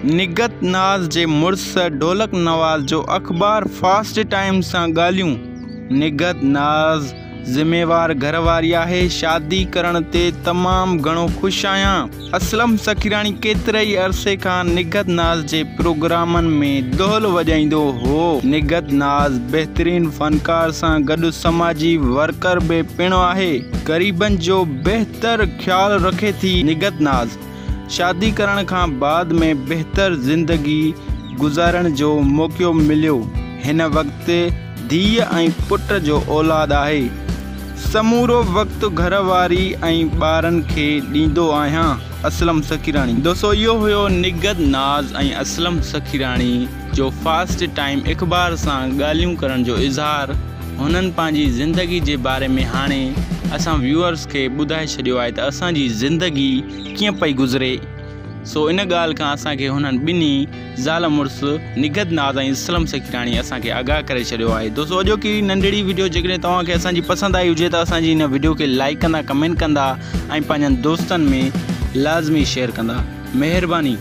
نگهت ناز جي مڙس ڍولڪ نواز جو اخبار فاسٽ ٽائيم سان ڳالهيون، نگهت ناز ذميوار گهر واري آهي، شادي ڪرڻ تي تمام گهڻو خوش آهيان. اسلم سکيراڻي ڪيتري ئي عرصي کان نگهت ناز جي پروگرامن ۾ دهل وڄائيندو هو. نگهت ناز بهترين فنڪار سان گڏ سماجي ورڪر به پڻ آهي، غريبن جو بهتر خيال رکي ٿي. نگهت ناز شادي ڪرڻ کان بعد ۾ بهتر زندگي گذارڻ جو موقعو مليو. هن وقت ڌيء ۽ پٽ جو اولاد آهي. سمورو وقت گهر واري ۽ ٻارن کي ڏيندو آهيان. اسلم سخيراڻي. دوستو اهو هيو نگهت ناز ۽ اسلم سخيراڻي جو فاسٽ ٽائيم اخبار سان ڳالهيون ڪرڻ جو اظهار. هنن پنهنجي زندگي جي باري ۾ هاڻي اسان ويوئرس کي ٻڌائي ڇڏيو آهي ته اسان جي زندگي ڪيئن پئي گذري سو ان ڳالهه کان اسان کي هنن ٻنهي زال مڙس نگهت ناز ۽ اسلم سکيراڻي اسان کي آگاهه ڪري ڇڏيو آهي. دوستو اڄوڪي ننڍڙي وڊيو جيڪڏهن توهان کي اسان جي پسند آئي هجي ته اسان جي هن وڊيو کي لائيڪ ڪندا ڪمينٽ ڪندا ۽ پنهنجن دوستن ۾ لازمي شيئر ڪندا مهرباني.